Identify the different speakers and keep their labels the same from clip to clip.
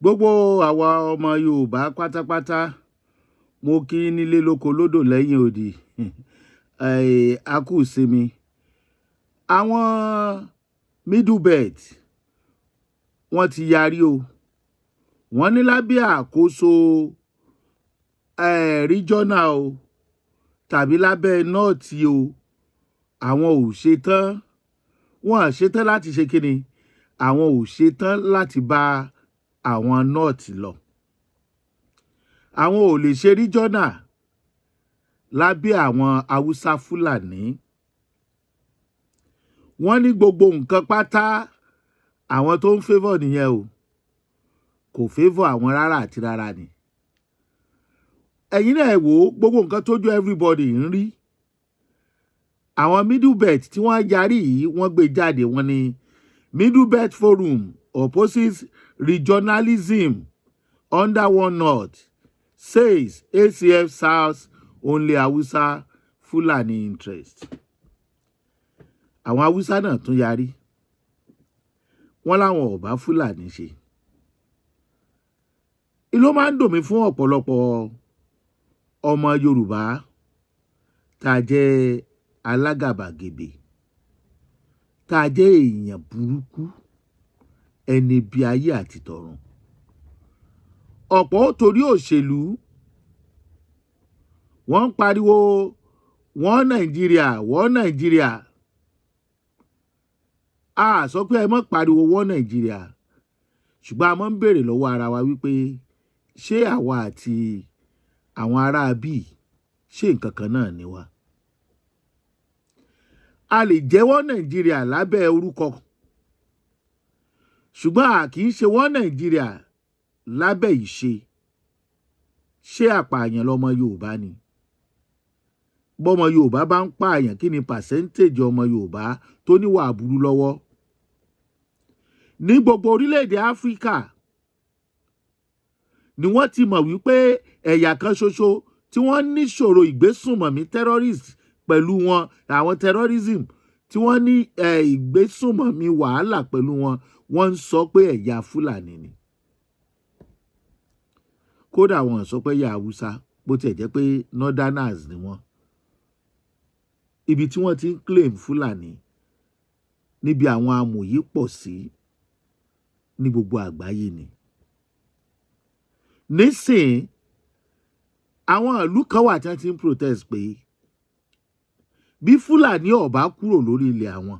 Speaker 1: Gbogbo àwa ọmọ Yorùbá pátápátá, mo kí yín nílé lóko lódò lẹ́yìn odi. A kú ìsinmi. Àwọn Middle Belt, wọ́n ti yarí o. Wọ́n ní lábẹ́ àkóso regional o tàbí lábẹ́ North o, àwọn ò ṣetán. Wọ́n à ṣetán láti ṣe kíni? Àwọn ò ṣetán láti bá àwọn North lọ. Àwọn ò lè ṣe regional lábẹ́ àwọn Haúsá Fúlàní. Wọ́n ní gbogbo nǹkan pátá àwọn tó ń favour nìyẹn o, kò favour àwọn rárá àti rárá ni. Ẹ̀yin náà ẹ wò ó, gbogbo nǹkan tójú everybody ń rí. Àwọn Middle Belt tí wọ́n yarí yìí, wọ́n gbé jáde. Wọ́n ní Middle Belt Forum opposes regionalism under one North, says ACF serves only Hausa Fulani interest. Àwọn Haúsá náà tún yarí, wọ́n láwọn ò bá Fúlàní ṣe. Ìlú máa ń dùn mí fún ọ̀pọ̀lọpọ̀ ọmọ Yorùbá tá a jẹ́ alágàbàgebè, tá a jẹ́ èèyàn burúkú, ẹni bí ayé àti tọ̀run. Ọ̀pọ̀ ó torí òṣèlú, wọ́n ń pariwo wọ́n Nàìjíríà, wọ́n Nàìjíríà. A sọ pé ẹ mọ́ pariwo wọ́n Nàìjíríà, ṣùgbọ́n a máa ń béèrè lọ́wọ́ ara wa wípé ṣé àwa àti àwọn ará bíi ṣé nǹkan kan náà ni wá? A lè jẹ́wọ́ Nàìjíríà lábẹ́ orúkọ, ṣùgbọ́n a kì í ṣe wọ́n Nàìjíríà lábẹ́ ìṣe. Ṣé àpààyàn lọmọ Yorùbá ni? Bọ́mọ Yorùbá bá ń pààyàn, kí ni percentage ọmọ Yorùbá tó níwà aburú lọ́wọ́? Ní gbogbo orílẹ̀-èdè Áfíríkà ni wọ́n ti mọ̀ wípé ẹ̀yà kan ṣoṣo tí wọ́n níṣòro ìgbésùnmọ̀mí, terrorist pẹ̀lú wọn, àwọn terrorism tí wọ́n ní ìgbésùnmọ̀mí wàhálà pẹ̀lú wọn, wọ́n ń sọ pé ẹ̀yà Fúlàní ni. Kódà wọ́n sọ pé ẹ̀yà Haúsá, bó tiẹ̀ jẹ́ pé northerners ni wọ́n. Ibi tí wọ́n ti ń claim Fúlàní níbi àwọn amòye pọ̀ sí ní gbogbo àgbáyé ni. Nísìn, àwọn ìlú kan wà tí wọ́n ti ń protest pé bí Fúlàní ò bá kúrò lórí ilẹ̀ àwọn,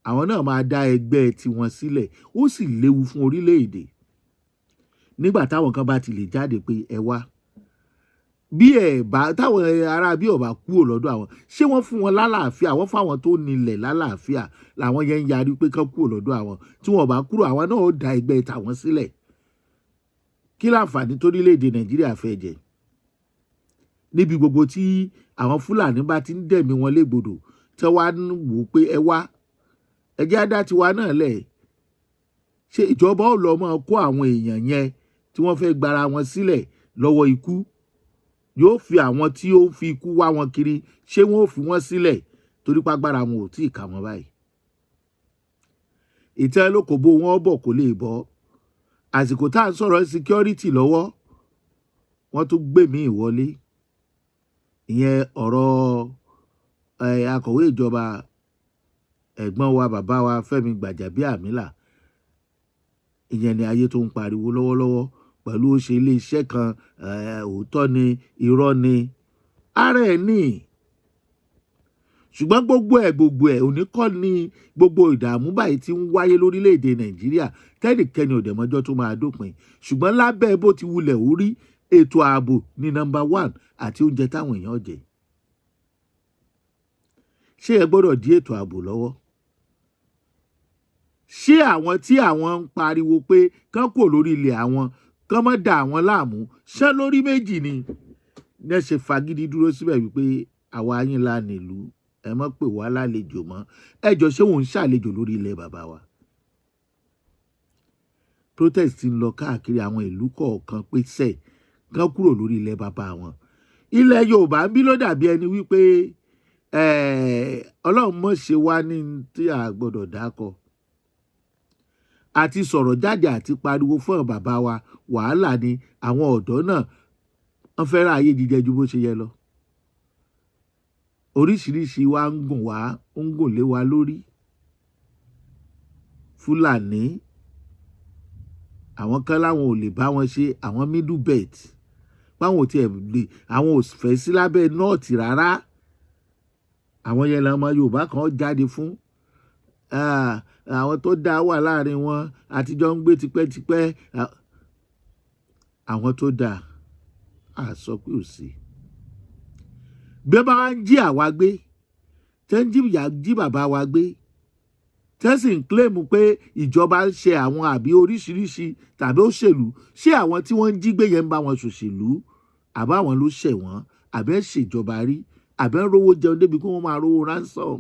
Speaker 1: àwọn náà máa dá ẹgbẹ́ tiwọn sílẹ̀. Ó sì léwu fún orílẹ̀-èdè nígbà táwọn kan bá ti lè jáde pé ẹ wá, bí ẹ bá táwọn ará bí ọba kúrò lọ́dọ̀ àwọn, ṣé wọ́n fún wọn lálàáfíà? Wọ́n fáwọn tó nílẹ̀ lálàáfíà làwọn yẹn ń yarí pé kán kúrò lọ́dọ̀ àwọn. Tí wọ́n bá kúrò, àwọn náà ó dá ẹgbẹ́ tàwọn sílẹ̀. Kí láǹfààní torílẹ̀-èdè Nàìjíríà fẹ́ jẹ níbi gbogbo tí àwọn Fúlàní bá ti ń dẹ̀mí wọn légbodò, tí wọ́n á wò ó pé ẹ wá, ẹ jẹ́ á dá tiwa náà lẹ̀? Ṣé ìjọba ó lọ máa kó àwọn èèyàn yẹn tí wọ́n fẹ́ gbara wọn sílẹ̀ lọ́wọ́ ikú? Yóò fi àwọn tí ó ń fi ikú wá wọn kiri, ṣé wọ́n ò fi wọ́n sílẹ̀ torí pàgbára wọn ò tí ì kà wọ́n báyìí? Ìtẹ́ ló kò bó wọn bọ̀, kò lè bọ́. Àsìkò tá à ń sọ̀rọ̀ security lọ́wọ́, wọ́n tún gbé mi ìwọlé, ìyẹn ọ̀rọ̀ akọ̀wé ìjọba, ẹ̀gbọ́n wa, bàbá wa Fẹ́mi Gbàjàbíàmílà. Ìyẹn ni ayé tó ń pariwo lọ́wọ́lọ́wọ́ pẹ̀lú ó ṣe iléeṣẹ́ kan. Òótọ́ ni, irọ́ ni, ara ẹ̀ ní. Ṣùgbọ́n gbogbo ẹ̀ òní kọ́ ni gbogbo ìdààmú báyìí ti ń wáyé lórílẹ̀‐èdè Nàìjíríà, tẹ́nìkẹ́ni ò dẹ̀ mọ́jọ́ tó máa dópin. Ṣùgbọ́n lábẹ́ bó ti wulẹ̀ ó rí, ètò ààbò ní number one àti oúnjẹ táwọn èèyàn jẹ. Ṣé ẹ gbọ́dọ̀ dí ètò ààbò lọ́wọ́? Ṣé àwọn tí àwọn ń pariwo pé kán kò lórí ilẹ̀ àwọn, kán má dà àwọn láàmú, ṣán lórí méjì ni ní ẹ ṣe fagídí dúró síbẹ̀ wípé àwa yín la nílùú, ẹ mọ́ pè wá lálejò mọ́? Ẹ jọ, ṣé òun ń ṣàlejò lórí ilẹ̀ bàbá wa? Protest ti ń lọ káàkiri àwọn ìlú kọ̀ọ̀kan pé sẹ́ẹ̀ kán kúrò lórí ilẹ̀ bàbá wọn. Ilẹ̀ Yorùbá ń bí ló dàbí ẹni wípé Ọlọ́run mọ̀ ṣe wá ní tí a gbọ́dọ̀ dákọ̀. Àti sọ̀rọ̀ jáde àti pariwo fún àwọn bàbá wa, wàhálà ni. Àwọn ọ̀dọ́ náà, wọ́n fẹ́ràn ayé jíjẹ ju bó ṣe yẹ lọ. Oríṣiríṣi wa ń gùn wá, ń gùn lé wa lórí. Fúlàní, àwọn kan láwọn ò lè bá wọn ṣe. Àwọn Middle Belt, báwọn ò tiẹ̀ lè, àwọn ò fẹ́ sí lábẹ́ North rárá. Àwọn yẹn làwọn ọmọ Yorùbá kan jáde fún. Àwọn tó dá wà láàrin wọn, àtijọ́ ń gbé tipẹ́tipẹ́. Àwọn tó dáa, á sọ pé ò sí. Bí wọ́n bá wá ń jí àwa gbé, tẹ́ ń jí ìyá, jí bàbá wa gbé, tẹ́ sì ń claim pé ìjọba ń ṣe àwọn àbí oríṣiríṣi tàbí òṣèlú, ṣé àwọn tí wọ́n ń jí gbé yẹn ń bá wọn ṣòṣèlú, àbá àwọn ló ṣẹ̀ wọ́n, àbẹ́ ń ṣèjọba rí, àbẹ́ ń rówó jẹun débi kí wọ́n máa rówó ransom?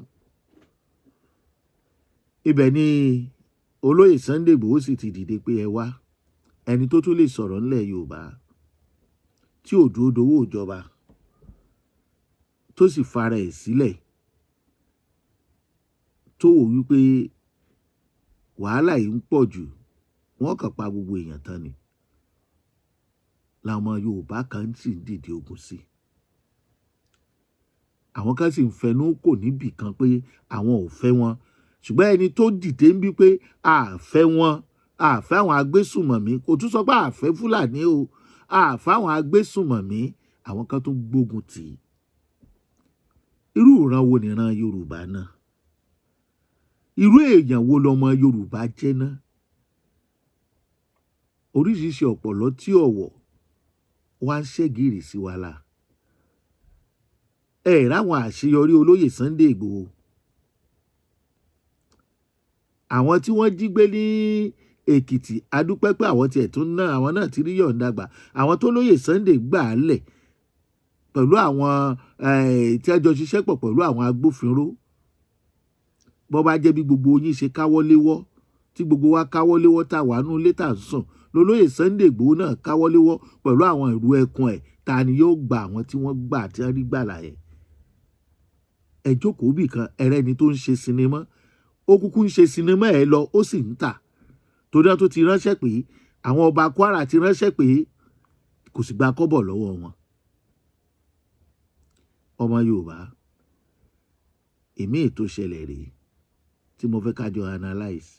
Speaker 1: Ibẹ̀ ni olóyè Sunday Igboho sì ti dìde pé ẹ wá, ẹni tó tún lè sọ̀rọ̀ ńlẹ̀ Yorùbá tí ò dúró dowó ìjọba, tó sì fara ẹ̀ sílẹ̀, tó wò wípé wàhálà yìí ń pọ̀ jù, wọ́n kàn pa gbogbo èèyàn tán ni, làwọn Yorùbá kan sì ń dìde ogun sí. Àwọn kan sì ń fẹnu kò níbì kan pé àwọn ò fẹ́ wọn, ṣùgbọ́n ẹni tó dìde ń bí pé a fẹ́ wọn, a fẹ́ àwọn agbésùmọ̀mí, kò tún sọ pé a fẹ́ Fúlàní o, a fẹ́ àwọn agbésùmọ̀mí, àwọn kan tó gbógun tì í. Irú ìran wo nìran Yorùbá náà? Irú èèyàn wo lọmọ Yorùbá jẹ́ náà? Oríṣiríṣi ọ̀pọ̀lọ́ tí ọ̀wọ̀ wá ń ṣẹ́gìrì sí wa la ẹ ráwọn àṣeyọrí olóyè Sunday Ìgbòho. Àwọn tí wọ́n jí gbé ní Èkìtì, adúpẹ́ pé àwọn tiẹ̀ tún ná, àwọn náà ti rí yọ̀ǹda gbà. Àwọn tó lóyè Sunday gbà á lẹ̀ pẹ̀lú àwọn tí a jọ ṣiṣẹ́ pọ̀ pẹ̀lú àwọn agbófinró, bọ́ bá jẹ́ bí gbogbo yín ṣe káwọ́ léwọ́, tí gbogbo wa káwọ́ léwọ́, tá wà nú ilé tá à ń sùn, lolóyè Sunday Ìgbòho náà káwọ́ léwọ́ pẹ̀lú àwọn ìlú ẹkùn ẹ̀, ta ni yóò gba àwọn tí wọ́n gbà, tí wọ́n rí gbà láyẹ̀? Ẹ jókòó bì kan, ẹrẹ́ni tó ń ṣe sinimá, ó kúkú ń ṣe sinimá ẹ lọ, ó sì ń tà, torí wọn tó ti ránṣẹ́ pé àwọn ọba Kwara ti ránṣẹ́ pé kò sì gba kọ́bọ̀ lọ́wọ́ wọn. Ọmọ Yorùbá, èmi ètò ṣẹlẹ̀ rèé tí mo fẹ́ ká jọ analyse.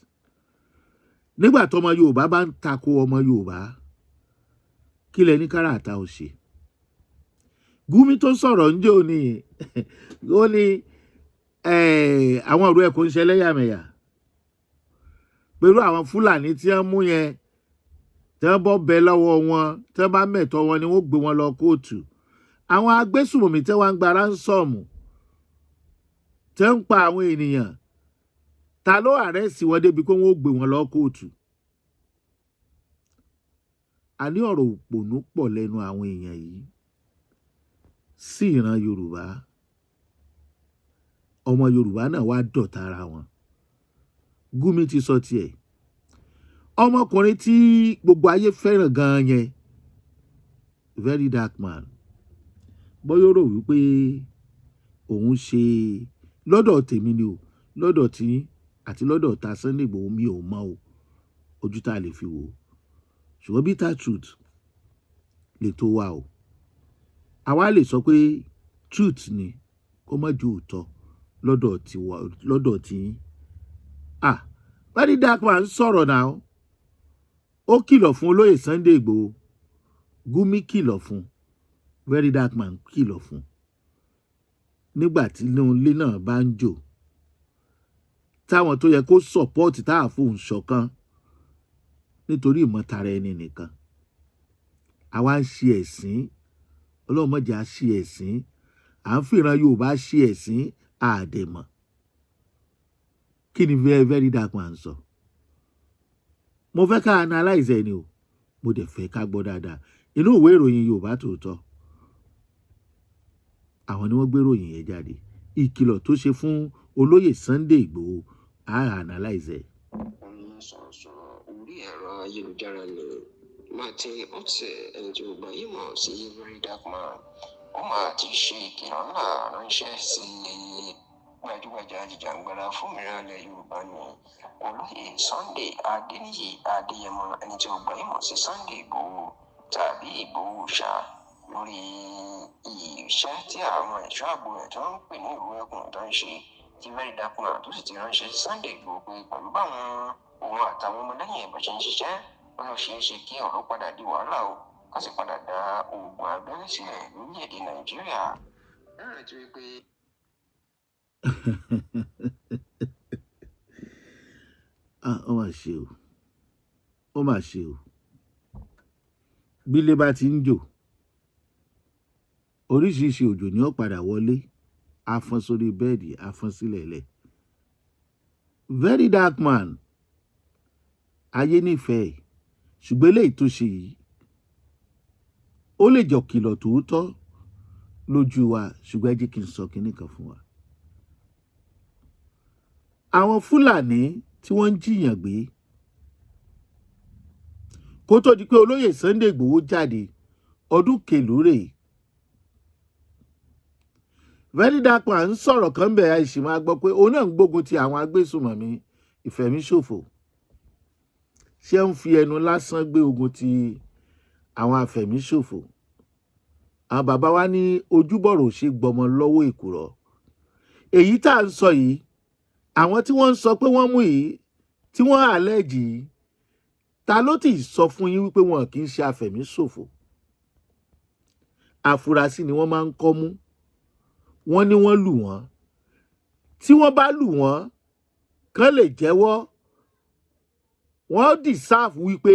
Speaker 1: Nígbà tọmọ Yorùbá bá ń tako ọmọ Yorùbá, kí lẹ ní káràtà ò ṣe? Gumi tó sọ̀rọ̀ ń jẹ́ òní, ó ní àwọn ọ̀rọ̀ ẹ̀ kò ń ṣe ẹlẹ́yàmẹ̀yà pẹ̀lú àwọn Fúlàní tí wọ́n mú yẹn, tí wọ́n bọ́ bẹ lọ́wọ́ wọn, tí wọ́n bá mẹ̀tọ́ wọn ni wọ́n gbé wọn lọ kóòtù. Àwọn agbésùmọ̀mí tí wọ́n ń gba ransom, tí wọ́n ń pa àwọn ènìyàn, ta ló arrest wọn débi pé wọ́n ó gbé wọn lọ kóòtù? A ní ọ̀rọ̀ òpònú pọ̀ lẹ́nu àwọn èèyàn yìí sí ìran Yorùbá. Ọmọ Yorùbá náà wá dọ̀tá ara wọn. Gumi ti sọ tiẹ̀. Ọmọkùnrin tí gbogbo ayé fẹ́ràn gan-an yẹn, Very Dark Man, bóyá ó rò wípé òun ṣe lọ́dọ̀ tèmi ni o, lọ́dọ̀ tí àti lọ́dọ̀ ta Sunday Igboho, mi ò mọ̀ o, ojú tá a lè fi wò ó. Ṣùgbọ́n bitter truth lè tó wà o. Àwa lè sọ pé truth ni, kó má ju òótọ́ lọ́dọ̀ tiwa, lọ́dọ̀ tí. Ah, Very Dark Man sọ̀rọ̀ náà, ó kìlọ̀ fún olóyè Sunday Igboho. Gumi kìlọ̀ fún, Very Dark Man kìlọ̀ fún. Nígbà tí inú ilé náà bá ń jò, táwọn tó yẹ kó support tá a fohùn ṣọ̀kan nítorí ìmọ̀tara ẹni nìkan, àwa ń ṣe ẹ̀sín. Ọlọ́run má jẹ́ á ṣe ẹ̀sín. À ń fìran Yorùbá ṣe ẹ̀sín àdèmọ̀. Kí ni Very, Very Dark Man sọ? Mo fẹ́ ká analyze ẹ̀ ni o, mo dẹ̀ fẹ́ ká gbọ́ dáadáa. Inú ìwé ìròyìn Yorùbá Tòótọ́, àwọn ni wọ́n gbé ìròyìn yẹn jáde. Ìkìlọ̀ tó ṣe fún olóyè Sunday Ìgbòho, á analyze ẹ̀.
Speaker 2: Òní sọ̀rọ̀sọ̀rọ̀ orí ẹ̀rọ ayélujára ní Martin Otse, ẹni tí gbogbo ayé mọ̀ sí Very Dark Man, ó máa ti ṣe ìkìlọ̀ ńlá ránṣẹ́ sí. Gbajúgbajà jìjàǹgbara fún òmìnira ilẹ̀ Yorùbá ní Olóyè Sunday Adéníyì Adéyẹmọ, ẹni tí gbogbo ayé mọ̀ sí Sunday Ìgbòho tàbí Ìgbòho Òòṣà, lórí iṣẹ́ tí àwọn ẹ̀ṣọ́ ààbò rẹ̀ tó ń pè ní ìlú ẹkùn tó ń ṣe, tí Very Dark Man tó sì ti ránṣẹ́ sí Sunday Ìgbòho pé pẹ̀lú báwọn òun àtàwọn ọmọlẹ́yìn ẹ̀ bá ṣe ń ṣiṣẹ́, ó lọ ṣeé ṣe kí ọ̀rọ̀ padà di wàhálà o, ká sì padà dá ogun abẹ́lé sílẹ̀ lórílẹ̀‐èdè Nàìjíríà. Ẹ rántí wípé
Speaker 1: Ah, ó mà ṣe o, ó mà ṣe o. Bílé bá ti ń jò, oríṣiríṣi òjò ni ó padà wọlé, á fọ́n sórí bẹ́ẹ̀dì, á fọ́n sílẹ̀ lẹ̀. Very Dark Man, ayé nífẹ̀ẹ́, ṣùgbọ́n eléyìí tó ṣe yìí, ó lè jọ kìlọ̀ tòótọ́ lójú wa, ṣùgbọ́n ẹ jẹ́ kí n sọ kinní kan fún wa. Àwọn Fúlàní tí wọ́n ń jiyàn gbé, kó tó di pé olóyè Sunday Igboho jáde, ọdún kèlú rèé. Very Dark Man ń sọ̀rọ̀ kan bẹ̀, àìsí máa gbọ́ pé òun náà ń gbógun ti àwọn agbésùmọ̀mí ìfẹ̀míṣòfò. Ṣé ń fi ẹnu lásán gbé ogun ti àwọn afẹ̀míṣòfò? Àwọn bàbá wa ní ojúbọ̀rọ̀ ṣe gbọmọ lọ́wọ́ èkùrọ́. Èyí tá à ń sọ yìí, àwọn tí wọ́n ń sọ pé wọ́n mú yìí, tí wọ́n àlẹ́jì yìí, ta ló ti sọ fún yín wípé wọn kì í ṣe afẹ̀míṣòfò? Àfúrásì ni wọ́n máa ń kọ́ mú. Wọ́n ní wọ́n lù wọ́n. Tí wọ́n bá lù wọ́n, kán lè jẹ́wọ́. Wọ́n deserve wípé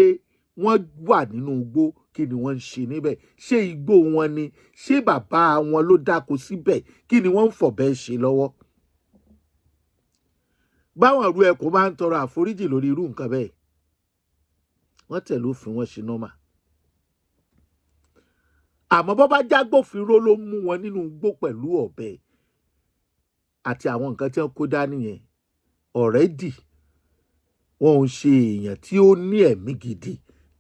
Speaker 1: wọ́n wà nínú igbó. Kí ni wọ́n ń ṣe níbẹ̀? Ṣé igbó wọn ni? Ṣé bàbá wọn ló dáko síbẹ̀? Kí ni wọ́n ń fọ̀bẹ ṣe lọ́wọ́? Báwọn ìlú ẹkùn máa ń tọrọ àforíjì lórí irú nǹkan bẹ́ẹ̀, wọ́n tẹ̀lé òfin, wọn ṣe normal. Àmọ́ bọ́ bá jágbófinró ló mú wọn nínú igbó pẹ̀lú ọ̀bẹ àti àwọn nǹkan tí wọ́n kó dání yẹn, already wọn ò ṣe èèyàn tí ó ní ẹ̀mí gidi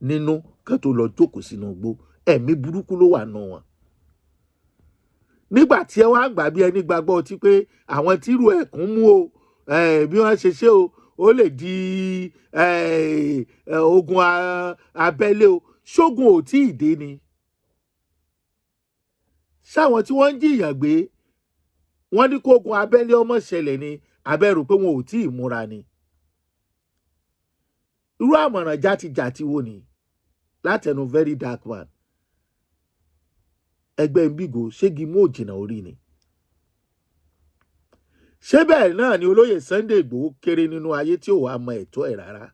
Speaker 1: nínú kán tó lọ jókòó sínú igbó. Ẹ̀mí burúkú ló wà nù wọn. Nígbà tí ẹ wá gbà bí ẹni gbàgbọ́ ọtí pé àwọn tírú ẹ̀kún mú o, bí wọ́n ṣe ṣe o, ó lè di ogun abẹ́lé o, ṣógun ò tí ì dé ni? Ṣáwọn tí wọ́n ń jìyàn gbé, wọ́n ní kógun abẹ́lé ọmọ ṣẹlẹ̀ ni, abẹ́rù pé wọn ò tí ì múra ni? Irú àmọ̀ràn játijàti wo ni látẹnu Very Dark Man? Ẹgbẹ́ Nbígo ṣégi mú òjìnà orí ni. Ṣé bẹ́ẹ̀ náà ni olóyè Sunday Igboho kéré nínú ayé tí ò wá mọ ẹ̀tọ́ ẹ̀ rárá?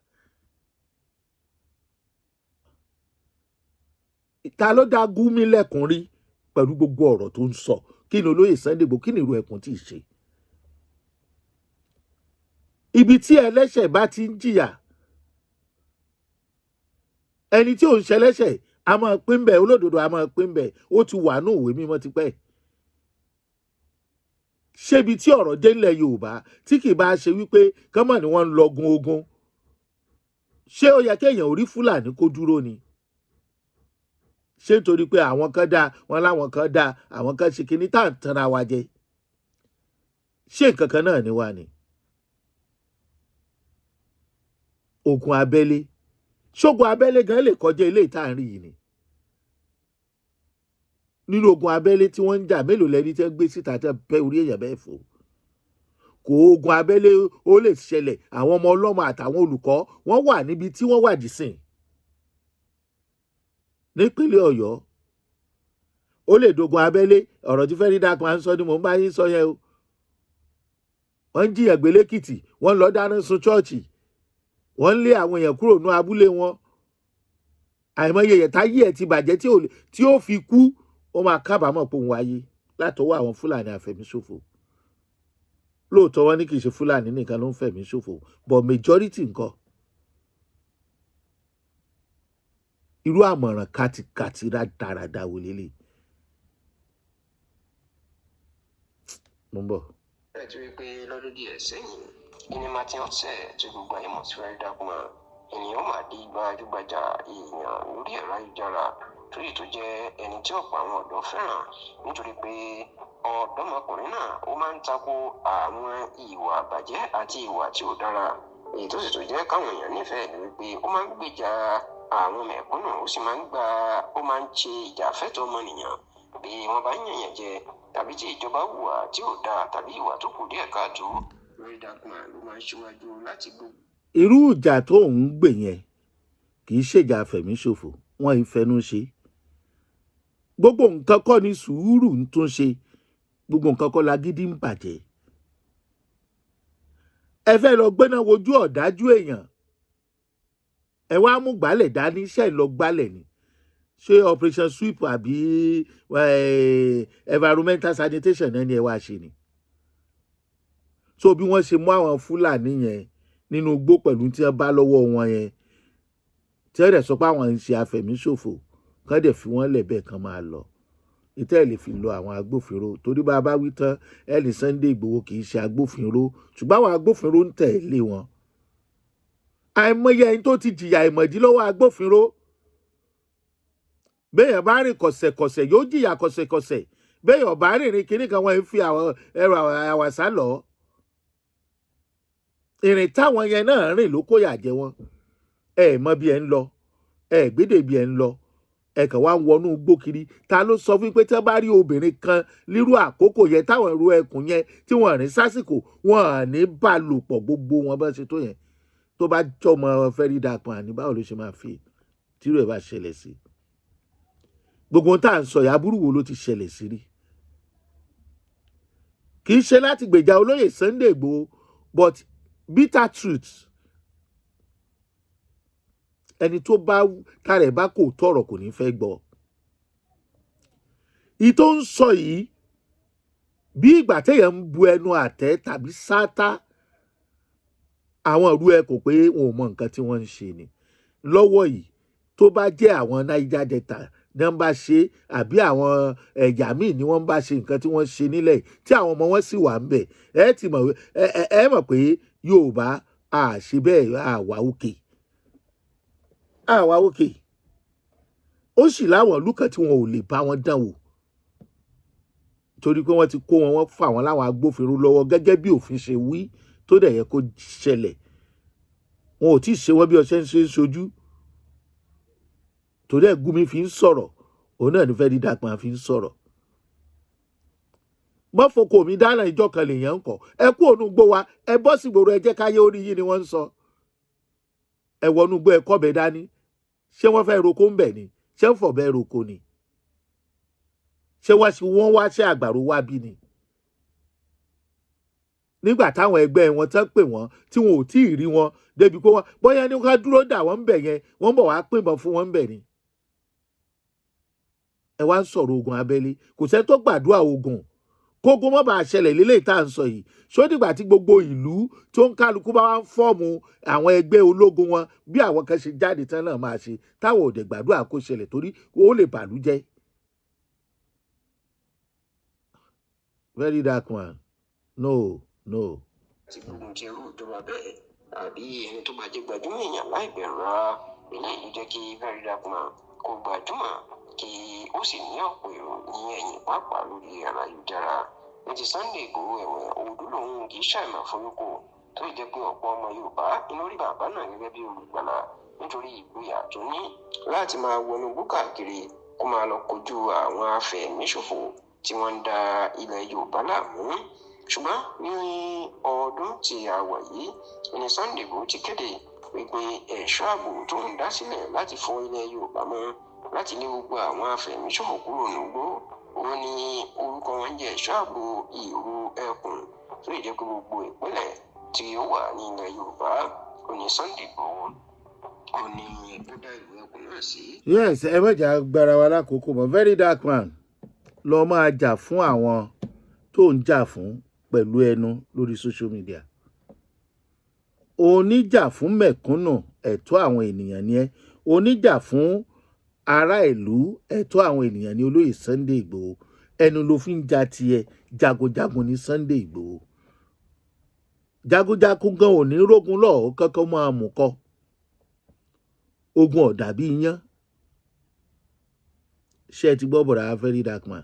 Speaker 1: Ta ló dá Gúnmi lẹ́kùn rí pẹ̀lú gbogbo ọ̀rọ̀ tó ń sọ? Kí ni olóyè Sunday Igboho, kí ni irú ẹkùn tí ì ṣe? Ibi tí ẹlẹ́ṣẹ̀ bá ti ń jìyà, ẹni tí ò ń ṣẹlẹ́ṣẹ̀ a máa pín bẹ́ẹ̀, olódodo a máa pín bẹ́ẹ̀. Ó ti wà ní òwe mímọ́ tipẹ́. Ṣébi tí ọ̀rọ̀ dé ńlẹ̀ Yorùbá, tí kì í bá ṣe wípé kọ́mọ̀ ni wọ́n ń lọgun ogun, ṣé ó yẹ kéèyàn ò rí Fúlàní kó dúró ni? Ṣé nítorí pé àwọn kan dáa, wọn láwọn kan dáa, àwọn kan ṣe kinní tá à ń tanra wa jẹ? Ṣé nǹkan kan náà ni wá ni? Ogun abẹ́lé, ṣógun abẹ́lé gan lè kọjá ilé ìta àárín yìí ni? Nínú ogun abẹ́lé tí wọ́n ń jà, mélòó lẹni tẹ́ gbé síta tẹ́ bẹ́ orí èèyàn bẹ́ẹ̀ fò? Kò ogun abẹ́lé ó lè ṣẹlẹ̀. Àwọn ọmọ ọlọ́mọ àtàwọn olùkọ́ wọ́n wà níbi tí wọ́n wà dìsìn nípínlẹ̀ Ọ̀yọ́. Ó lè dogun abẹ́lé. Ọ̀rọ̀ tí Very Dark Man sọ ni mò ń bá yín sọ yẹn o. Wọ́n ń jiyàn gbé lẹ́kìtì, wọ́n lọ dáná sun chọ́ọ̀chì, wọ́n ń lé àwọn èèyàn kúrò ní abúlé wọn. Àìmọye èèyàn táyé ẹ̀ ti bàjẹ́ tí ó fi kú, ó máa kábàámọ̀ pé òun wáyé látọwọ́ àwọn Fúlàní àfẹ̀míṣòfò. Lóòótọ́ wọn ní kì í ṣe Fúlàní nìkan ló ń fẹ̀mí ṣòfò, but majority nǹkan. Irú àmọ̀ràn kàtìkàtì rádaràda wò lélẹ̀? Mo ń bọ̀.
Speaker 2: Ẹ ti rí i pé lọ́dún díẹ̀ sẹ́yìn, ìní Martin Ọ̀sẹ̀ tí gbogbo ayé mọ̀ sí Very Dark Man, ènìyàn máa di gbajúgbajà èèyàn lórí ẹ̀rọ ayélujára, tó yìí tó jẹ́ ẹni tí ọ̀pọ̀ àwọn ọ̀dọ́ fẹ́ràn nítorí pé Ọ̀dọ́mọkùnrin náà ó máa ń tako àwọn ìwà àbàjẹ́ àti ìwà tí ò dára, èyí tó sì tún jẹ́ káwọn èèyàn nífẹ̀ẹ́ ni wípé ó máa ń gbèjà àwọn mẹ̀kúnnù, ó sì máa ń gba ó máa ń ṣe ìjàfẹ́tọ̀ọ́ ọmọnìyàn bí wọ́n bá ń yànyàn jẹ tàbí tí ìjọba hùwà tí ò dáa tàbí ìwà tó kù díẹ̀ káàtó. Very Dark Man ló máa ń ṣíwájú láti gbógun.
Speaker 1: Irú ìjà tó ń gbè yẹn kì í ṣèjà àfẹ̀míṣòfò, wọ́n ń fẹnu ṣe. Gbogbo nǹkan kọ́ ni sùúrù ń tún ṣe, gbogbo nǹkan kọ́ lagídí ń bàjẹ́. Ẹ fẹ́ lọ gbéná wojú ọ̀dájú èèyàn, ẹ wá mú gbálẹ̀ dání, ṣe lọ gbálẹ̀ ni? Ṣé operation sweep àbí environmental sanitation náà ni ẹ wá ṣe ni? So bí wọ́n ṣe mú àwọn Fúlàní yẹn nínú igbó pẹ̀lú tí wọ́n bá lọ́wọ́ wọn yẹn, tí wọ́n dẹ̀ sọ pé àwọn ń ṣe àfẹ̀míṣòfò, kán dẹ̀ fi wọ́n lẹ̀ bẹ́ẹ̀, kán máa lọ. Ìtẹ́ ẹ̀ lè fi lọ àwọn agbófinró, torí bá a bá wí tán, ẹ ní Sunday Igboho kì í ṣe agbófinró, ṣùgbọ́n àwọn agbófinró ń tẹ̀lé wọn. Àìmọye ẹni tó ti jìyà ìmọ̀dí lọ́wọ́ agbófinró. Béèyàn bá rìn kọ̀sẹ̀kọ̀sẹ̀, yóò jìyà kọ̀sẹ̀kọ̀sẹ̀. Béèyàn bá rìnrìn kínní kan, wọ́n fi àwọn ẹrù àwàsá lọ. Ìrìn táwọn yẹn náà rìn ló kóyà jẹ wọn. Ẹ mọ bí ẹ ń lọ, ẹ gbédè bí ẹ ń lọ, ẹ kàn wá ń wọnú igbó kiri. Ta ló sọ fún pé tí wọ́n bá rí obìnrin kan nírú àkókò yẹn, táwọn ìrú ẹkùn yẹn tí wọ́n rìn sásìkò, wọn à ní bá lò pọ̀? Gbogbo wọn bá ṣe tó yẹn, tó bá jọmọ Very Dark Man ní, báwo ló ṣe máa fi tírú ẹ̀ bá ṣẹlẹ̀ sí? Gbogbo ohun tá à ń sọ yìí, aburú wo ló ti ṣẹlẹ̀ sí rí? Kì í ṣe láti gbèjà olóyè Sunday Igboho, but bitter truth, ẹni tó bá tàrẹ̀ bá kò tọrọ kò ní fẹ́ gbọ́. Ìyí tó ń sọ yìí, bí ìgbà téèyàn ń bu ẹnu àtẹ́ tàbí sátá àwọn ìlú ẹ kò pé wọn ò mọ nǹkan tí wọ́n ń ṣe ni lọ́wọ́ yìí. Tó bá jẹ́ àwọn Niger Delta ní wọ́n bá ṣe, àbí àwọn ẹ̀yà míì ni wọ́n bá ṣe nǹkan tí wọ́n ṣe nílẹ̀ yìí, tí àwọn ọmọ wọn sì wà ń bẹ̀, ẹ ti mọ̀, ẹ mọ̀ pé Yorùbá à ṣe bẹ́ẹ̀, àwa òkè, àwa òkè. Ó sì láwọn ìlú kan tí wọn ò lè bá wọn dán wò, torí pé wọ́n ti kó wọn, wọ́n fà wọ́n láwọn agbófinró lọ́wọ́ gẹ́gẹ́ bí òfin ṣe wí tó dẹ̀ yẹ kó ṣẹlẹ̀. Wọn ò tí ì ṣe wọ́n bí ọṣẹ ń ṣe ń ṣojú. Torí ẹ̀ Gumi fi ń sọ̀rọ̀, òun náà ní Very Dark Man fi ń sọ̀rọ̀. Mọ́fokò mi dáná ìjọ kan lèèyàn ń kọ́. Ẹ kú òun gbó wa, ẹ bọ́ sí gbòòrò, ẹ jẹ́ káyé orí yìí ni wọ́n ń sọ. Ẹ wọnú gbó, ẹ kọ́bẹ dání. Ṣé wọ́n fẹ́ roko ń bẹ̀ ni? Ṣé ń fọ̀bẹ roko ni? Ṣé wọ́n wá ṣe àgbàro wá bí ni? Nígbà táwọn ẹgbẹ́ wọn tán pè wọ́n tí wọn ò tí ì rí wọn débi pé wọ́n bóyá ní ká dúró dà wọ́n ń bẹ̀ yẹn, wọ́n bọ̀ wá pìnbọn fún wọn ń bẹ̀ ni. Ẹ wá ń sọ̀rọ̀ ogun abẹ́lé. Kò sẹ́ni tó gbàdúrà ogun, kógun mọ́ bá a ṣẹlẹ̀ lélẹ̀ tá à ń sọ yìí. Ṣó dìgbà tí gbogbo ìlú tó ń kálukú bá wá ń form àwọn ẹgbẹ́ ológun wọn, bí àwọn kan ṣe jáde tán náà máa ṣe, táwọn ò dẹ̀ gbàdúrà kó ṣẹlẹ̀, torí ó lè bàlú jẹ́? Very Dark Man, no, no.
Speaker 2: Láti gbógun ti irú ìjọba bẹ́ẹ̀ àbí ẹni tó bá jẹ́ gbajúmọ̀ èèyàn láì bẹ̀rù rárá. Eléyìí ló jẹ́ kí Very Dark Man kó gbajúmọ̀, kí ó sì ní ọ̀pọ̀ èrò ní ẹ̀yìn, pàápàá lórí ẹ̀rọ ayélujára. Ní ti Sunday Igboho ẹ̀wẹ̀, òdu lòun kì í ṣàìmọ̀ fólókò, tó sì jẹ́ pé ọ̀pọ̀ ọmọ Yorùbá inú rí bàbá náà gẹ́gẹ́ bí olùgbàlà nítorí ìgboyà tó ní láti máa wọnú igbó káàkiri, kó máa lọ kojú àwọn afẹ̀míṣòfò tí wọ́n ń da ilẹ̀ Yorùbá láàmú. Ṣùgbọ́n ní ọdún tí a wà yìí ní Sunday Igboho ti kéde wípé ẹ̀ṣọ́ ààbò tó ń dá sílẹ̀ láti fọ ilẹ̀ Yorùbá mọ́, láti lé gbogbo àwọn afẹ̀míṣòfò kúrò nígbó, òun ni orúkọ wọn jẹ́ Ẹ̀ṣọ́ Ààbò Ìrù Ẹkùn, tó lè jẹ́ pé gbogbo ìpínlẹ̀ tí ó wà ní ilẹ̀ Yorùbá òní Sunday Igboho òní ó dá Ìrù Ẹkùn náà sí.
Speaker 1: Yes, ẹ mọ̀jà gbára wa lákòókò mọ́. Very Dark Man, lọ máa jà fún àwọn tó ń jà fún pẹ̀lú ẹnu lórí social media. Oníjà fún mẹ̀kúnnù, ẹ̀tọ́ àwọn ènìyàn ni ẹ́. Oníjà fún ará ìlú, ẹ̀tọ́ àwọn ènìyàn ní olóyè Sunday Ìgbòho. Ẹnu ló fi ń ja tiẹ̀. Jagunjagun ní Sunday Ìgbòho. Jagunjagun gan ò ní rógun lọ́ọ̀ kankan máa mú kọ́ ogun ọ̀dà bí iyán. Ṣé ẹ ti gbọ́, bọ̀dà Very Dark Man?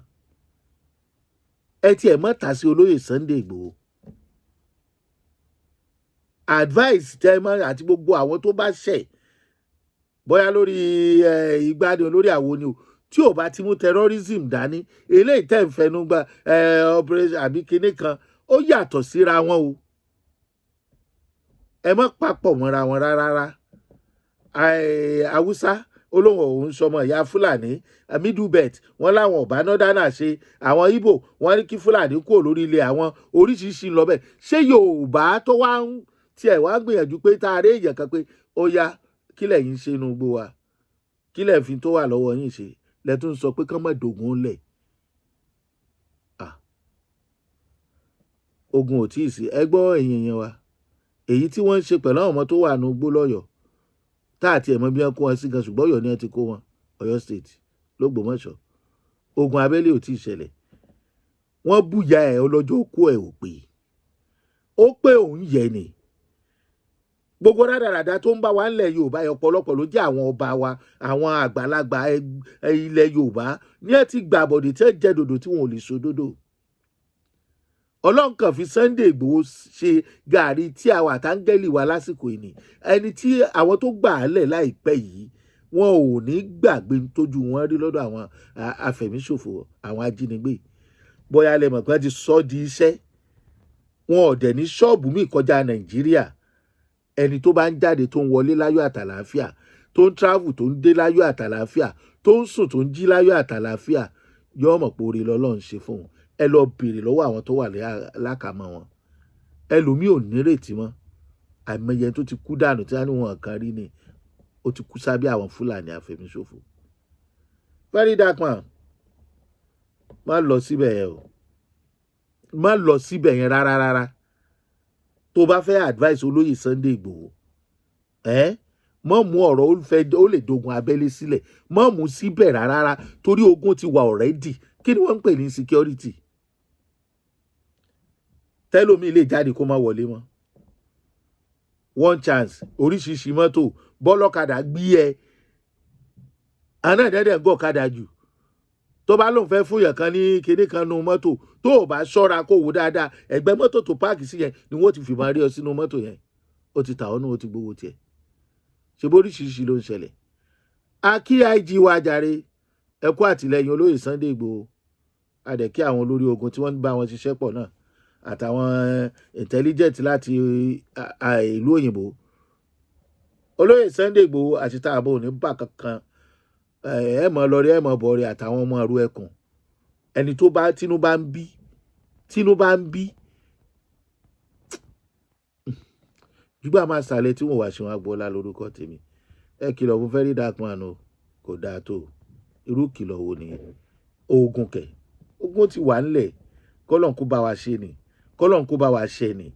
Speaker 1: Ẹ tiẹ̀ mọ́ ta sí olóyè Sunday Igboho. Advice tẹ́ ẹ mọ́ àti gbogbo àwọn tó bá ṣẹ̀, bóyá lórí ìgbà ni, lórí àwo ni o, tí ò bá ti mú terrorism dání, eléyìí tẹ́ ń fẹnu gba operation àbí kinní kan, ó yàtọ̀ síra wọn o. Ẹ má papọ̀ mọ́ra wọn rárá. Haúsá olóhùn òun sọmọ ìyá Fúlàní, Middle Belt wọn láwọn ọba nọdánà ṣe, àwọn Ìgbò wọn ní kí Fúlàní kúrò lórí ilẹ̀ àwọn, oríṣiríṣi lọ bẹ́ẹ̀. Ṣé Yorùbá tó wá ń tiẹ̀ wá gbìyànjú pé tá a rí èèyàn kan pé ó yá, kí lẹ̀yin ṣe inú gbó wa, kí lẹ̀ fi tó wà lọ́wọ́ yín ṣe, lẹ́tún sọ pé kán mọ̀ dògún lẹ̀? Ogun ò tí ì sí. Ẹ gbọ́, èèyàn yẹn wa, èyí tí wọ́n ń ṣe pẹ̀lú àwọn ọmọ tó wà nù gbó lọ́yọ̀ọ́, tá àti ẹ̀mọ́ bí wọ́n kó wọn sí gan, ṣùgbọ́n Ọ̀yọ́ ni wọ́n ti kó wọn, Ọ̀yọ́ State, l'Ógbómọ̀ṣọ́. Ogun abẹ́lé ò tí ì ṣẹlẹ̀. Wọ́n búya ẹ̀ ọlọ́jọ́ kú ẹ̀ ò pé ó pé òun yẹ ni. Gbogbo rádaràda tó ń bá wa ńlẹ̀ Yorùbá yẹn, ọ̀pọ̀lọpọ̀ ló jẹ́ àwọn ọba wa, àwọn àgbàlagbà ilẹ̀ Yorùbá ní ẹ ti gbàbọ̀dè tí ẹ jẹ́ dòdò tí wọn ò lè sòdodo. Ọlọ́run kàn fi Sunday Igboho ṣe gàrí tí àwọn àtàngẹ́lì wa lásìkò ìní. Ẹni tí àwọn tó gbà á lẹ̀ láìpẹ́ yìí, wọn ò ní gbàgbé tójú wọn rí lọ́dọ̀ àwọn afẹ̀míṣòfò, àwọn ajínigbé. Bóyá lẹ mọ̀ pé wọ́n ti sọ di iṣẹ́ wọn, ò dẹ̀ ní ṣọ́ọ̀bù míì kọjá Nàìjíríà. Ẹni tó bá ń jáde, tó ń wọlé láyọ̀ àtàlàáfíà, tó ń travel, tó ń dé láyọ̀ àtàlàáfíà, tó ń sùn, tó ń jí láyọ̀ àtàlàáfíà, yóò mọ̀ pé oore lọ́lọ́run ṣe fóun. Ẹ lọ béèrè lọ́wọ́ àwọn tó wà lákàmọ́ wọn. Ẹlòmíì ò nírètí mọ́. Àìmọye tó ti kú dànù tí wọ́n ní wọn kàn rí ni, ó ti kú sábẹ́ àwọn Fúlàní àfẹ̀míṣòfò. Very Dark Man, má lọ síbẹ̀ yẹn o, má lọ síbẹ̀ yẹn rárá rárá. Tó bá fẹ́ advice olóyè Sunday Igboho, ẹ mọ́ mú ọ̀rọ̀ ó fẹ́ ó lè dogun abẹ́lé sílẹ̀, mọ́ mú síbẹ̀ rárá rárá, torí ogun ti wà already. Kí ni wọ́n ń pè ní security? Tẹ́lómi lè jáde kó má wọlé mọ́. One chance, oríṣiríṣi mọ́tò, bọ́lọ́kadà gbé ẹ àná ìdẹ́dẹ̀ ń gọ̀kadà jù, tó bá lóun fẹ́ fún yàn kan ní kinní kan nu mọ́tò, tó o bá ṣọ́ra kó wò dáadáa, ẹ̀gbẹ́ mọ́tò tó park sí yẹn ni wọ́n ti fìbọn rí ọ sínú mọ́tò yẹn. Ó ti tà ọ́ nù, ó ti gbowó tiẹ̀. Ṣe bó oríṣiríṣi ló ń ṣẹlẹ̀? Akí IG wa jàre, ẹ kú àtìlẹ́yìn olóyè Sunday Igboho. Adẹ̀ kí àwọn olórí ogun tí wọ́n ń bá wọn ṣiṣẹ́ pọ̀ náà, àtàwọn intelligent láti ìlú òyìnbó. Olóyè Sunday Igboho àti tààbọ̀ ò ní bà kankan. Ẹ mọ̀ lọ́rí, ẹ mọ̀ bọ̀rí, àtàwọn ọmọ ọ̀rú ẹkùn. Ẹni tó bá tínú bá ń bí, tínú bá ń bí jùgbọ́n máa ṣàlẹ̀ tí wọ́n wá ṣe wọn agboola lórúkọ tèmi. Ẹ kìlọ̀ fún Very Dark Man o, kò dáa tó. Irú kìlọ̀ wo nìyẹn? Ogun kẹ̀, ogun ti wà ńlẹ̀. Kọ́lọ́n kó bá wa ṣe ni, kọ́lọ́n kó bá wa ṣe ni.